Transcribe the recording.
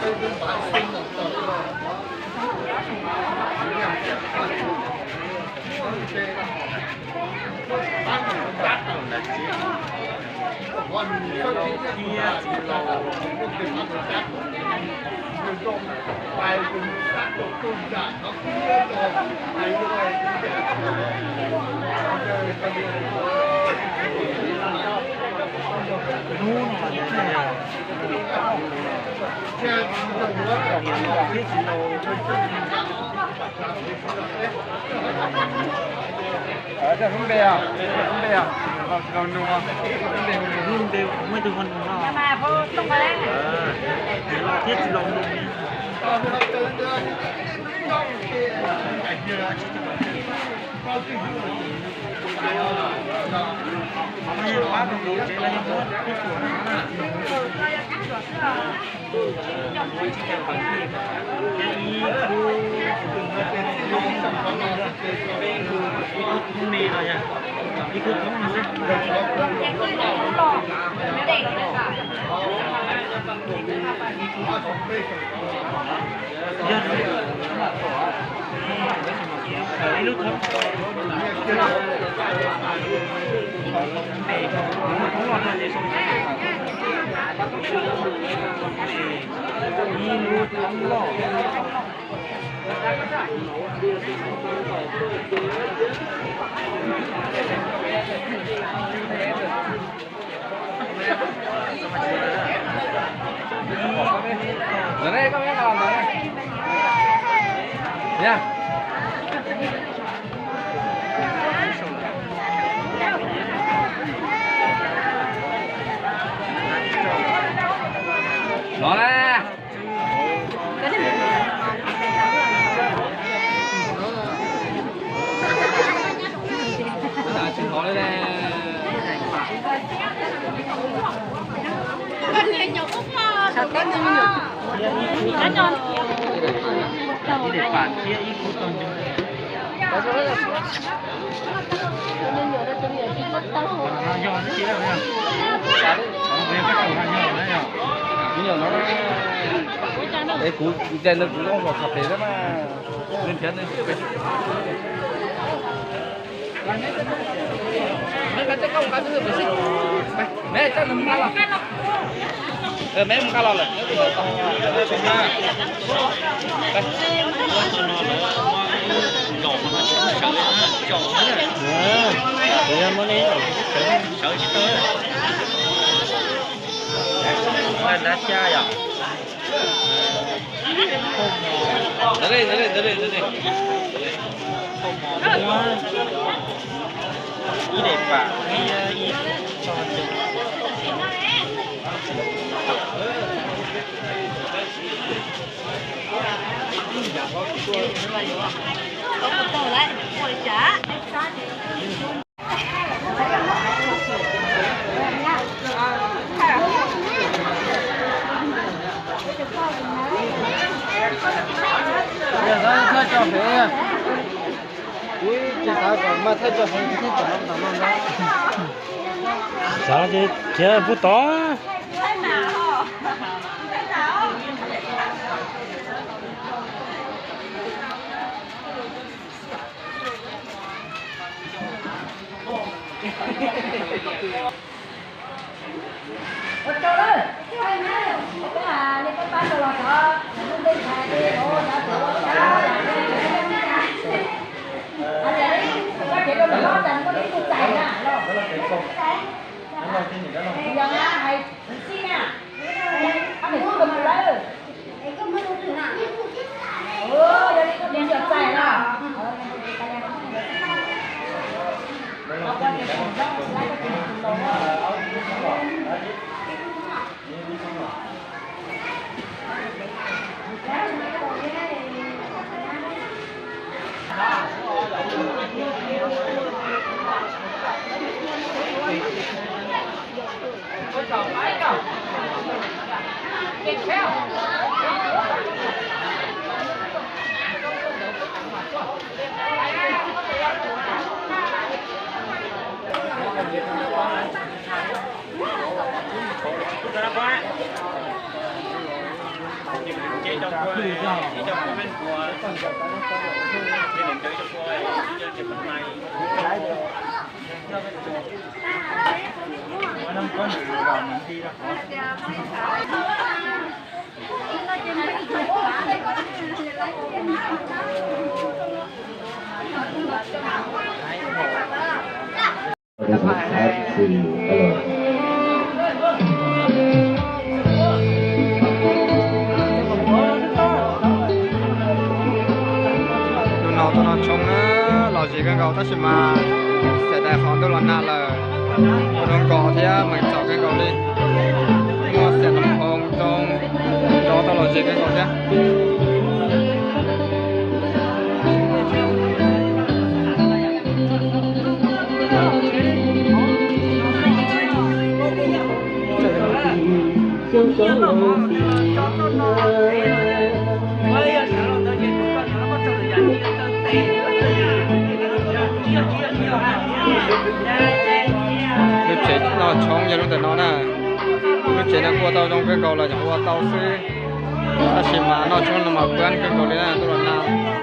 Lub npe, lub npe, lub npe muaj ib tug ho nug no. Los thiab tsis los nug. Qhov no yog pab rau nkaus tsev los yog muab kub tuam no na. Ib kub, ib kub thoob me no yog, ib kub thoob no xwb. Yog ib lub thoob, ib lub thoob los no ces, ib lub thoob loj. Los na. Ib daim pam thiab ib kub tau ncoo. Yog, yog, yog. Es kuv, kuv cais ntawd kuv zoo kom tham pem na mas. Nws nrhiav nws. Meb coj nws mus nqa los. Meb mus nqa los lawm. Sawv tsis tau. Nab xya yom. Ntawd li, ntawd li, ntawd li, ntawd li. Ib daim pam thiab ib tog ncoo. Thawj tso heev, kuv tsis xav kom mas thawj tso heev, kuv thiaj tsom no ntag. Xav ces khiav pub tod. Tus no tuaj noj tshoob na, lom zem kawg nkaus tab sis mas xav tias qhov ntuj los nag lawm, ua zoo nkos thiab meem txaus kawg nkaus li. Muaj xiam loos hoo zoo, nrov tau lom zem kawg nkaus thiab. Lub tsev noj tshoob yog lub ntawm no na. Lub tsev no kuj ua tau zoo kawg nkaus los yog ua tau xwb, tab sis mas noj tshoob no mas pab kawg nkaus li na, tuaj los nag.